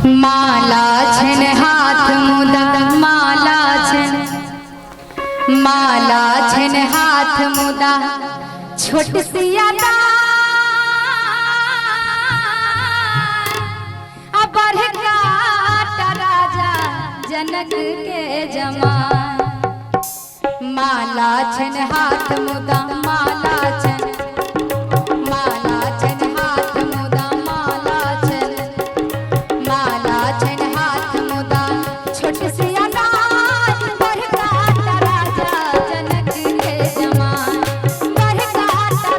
माला छन हाथ मुदा माला छन, माला छन हाथ मुदा छोट सिया दान, बड़का राजा जनक के जमान। माला छन हाथ मुदा माला छन, माला छन हाथ मुदा माला छन, माला छन हाथ मुदा छोट सिया दान, बड़का राजा जनक के जमान, बड़का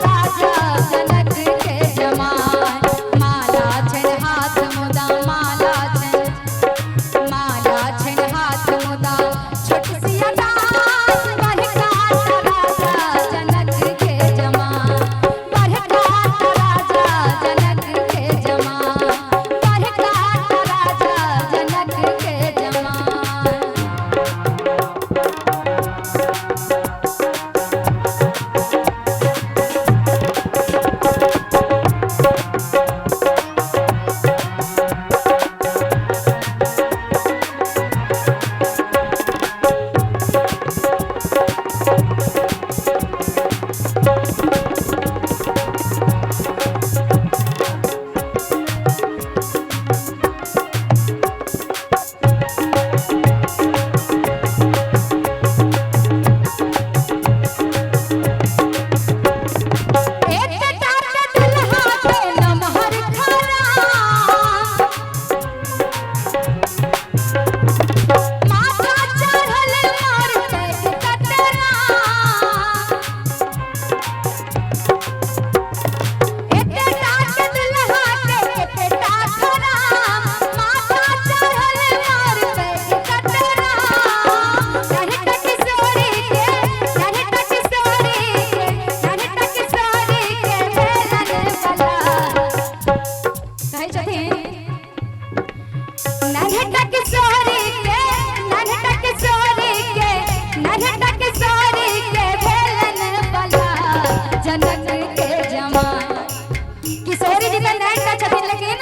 राजा जनक के जमान। माला छन हाथ मुदा माला छन, माला छन हाथ मुदा छोट सिया दान, बड़का राजा जनक के जमान, बड़का राजा जनक के जमान, बड़का राजा जनक के जमान। एक टाट दुल्हा के नमहर खरा, माथा चढ़ल मार पैक कतरा। एक टाट दुल्हा के एकटा खरा, माथा चढ़ल मार पैक कतरा। नन्हटा किशोरी के, नन्हटा किशोरी के, नन्हटा किशोरी के भेलन बला। कहै छथिन नन्हटा किशोरी के, नन्हटा किशोरी के, नन्हटा किशोरी के भेलन बला जनक के जमान। किशोरी जी तऽ नन्हटा छथिन, लेकिन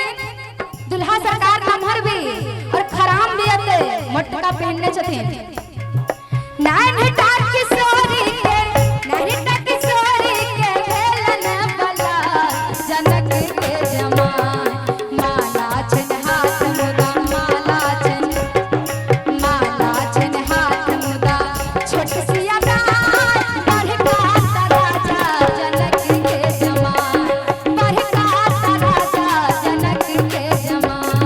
दुल्हा सरकार नमहर भी और खराम भी अते मोटका पहनने छथिन। नन्हटा किशोरी के, नन्हटा किशोरी के भेलन बला जनक के जमान। माला छन हाथ मुदा माला छन, माला छन हाथ मुदा छोट सिया दान, बड़का राजा जनक के जमान, बड़का राजा जनक के जमान।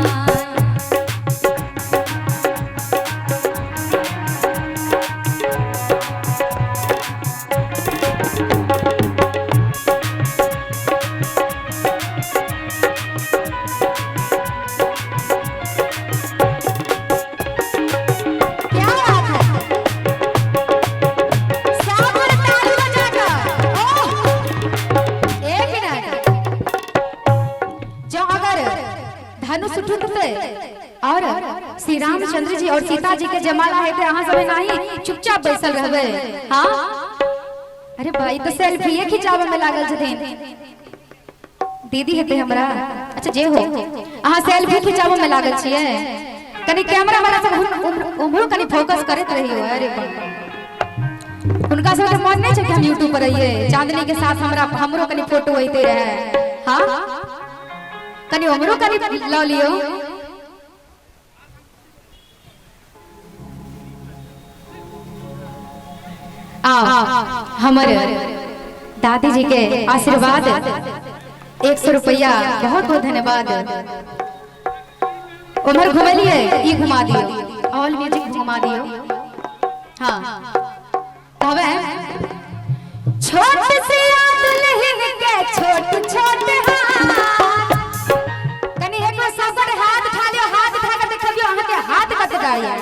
क्या बात है, सागर ताली बजाकर। ओह, एक मिनट, जो अगर धनुष उठते और श्री रामचंद्र जी और सीता जी के जमाला हेते, अहाँ सब नहीं चुपचाप बैसल रहबे? हाँ, अरे भाई तो सेल्फी खिंचावे में लागल छथिन। दीदी हेते हमरा, अच्छा जे हो, अहाँ सेल्फी खिंचावे में लागल छियै। कनी कैमरा वाला सब उम्हरो कनी फोकस करैत रहियो। अरे बाप, हुनका सबके मन नहीं छै कि हम यूट्यूब पर रहिए, चांदनी के साथ हमरा हमरो कनी फोटो होइते रहे। हाँ, कनी उम्हरो कनी लऽ लियौ। आ हमर दादी जी के आशीर्वाद 100 रुपया, बहुत बहुत धन्यवाद। उम्हर घुमेलिए, ई घुमा दियो, ऑल म्यूजिक घुमा दियो। हाँ, तबे छोट सिया दुल्हन के छोट छोट हाथ, कनी एक बेर सब गोटे हाथ उठा लियो, हाथ उठा के देखबियो अहाँ के हाथ कते है।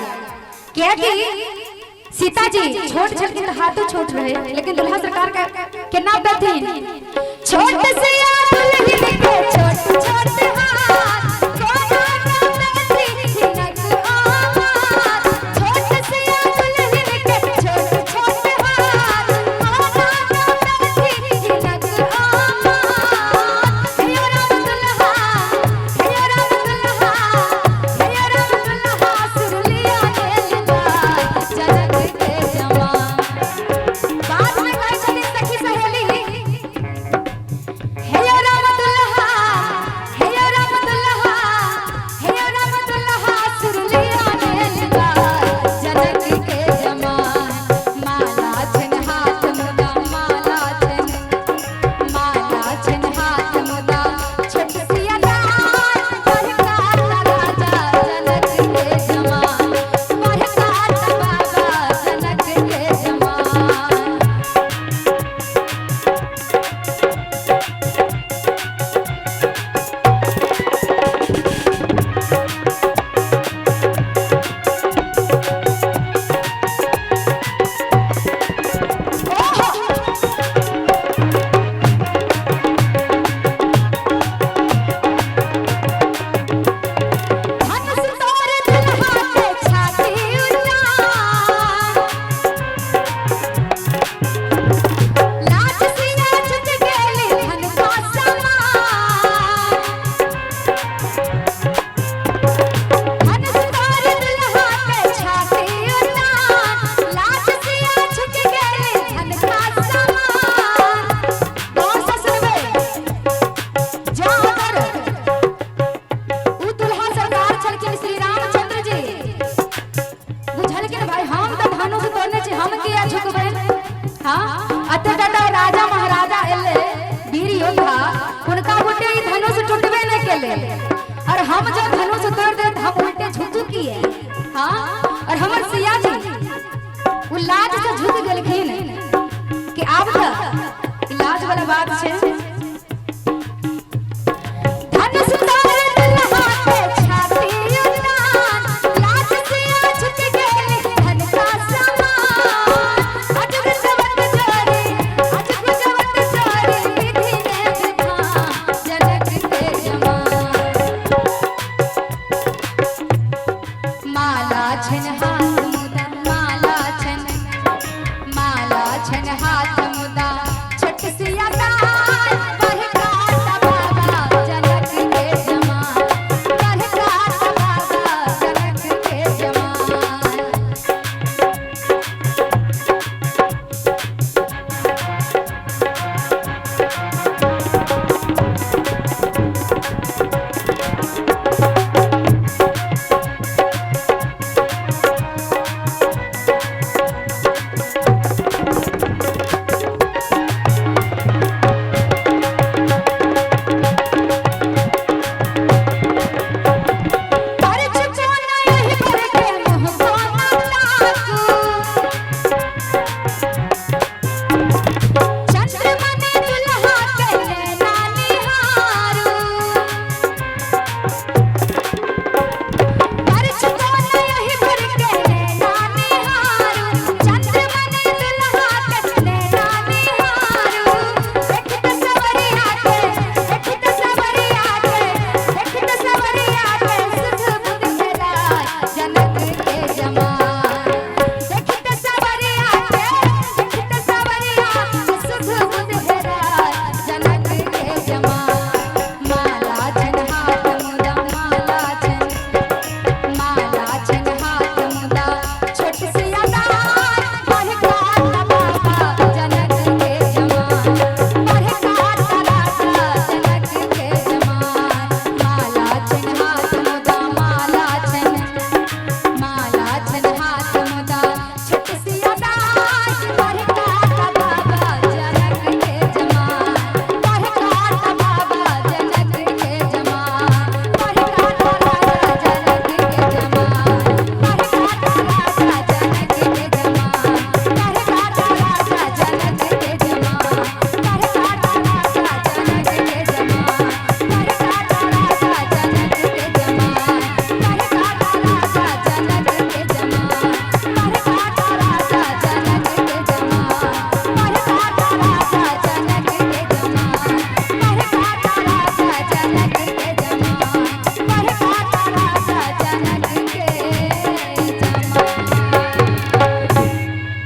कियाकि सीता जी छोट छलखिन तऽ हाथो छोट रहे, लेकिन दुल्हा सरकार के केना देथिन। छोट सिया दुल्हन के छोट छोट हाथ, कोना नापथिन हिनक आवाज। छोट सिया दुल्हन के छोट छोट हाथ, कोना नापथिन हिनक आवाज। हे राम दुल्हा, हे राम दुल्हा, हम जब धनुष तोड़ दे त हम उल्टे झुक किए। हाँ, और हमर सिया जी उ लाज से झुक गेलखिन कि आब त लाज वाला बात छै।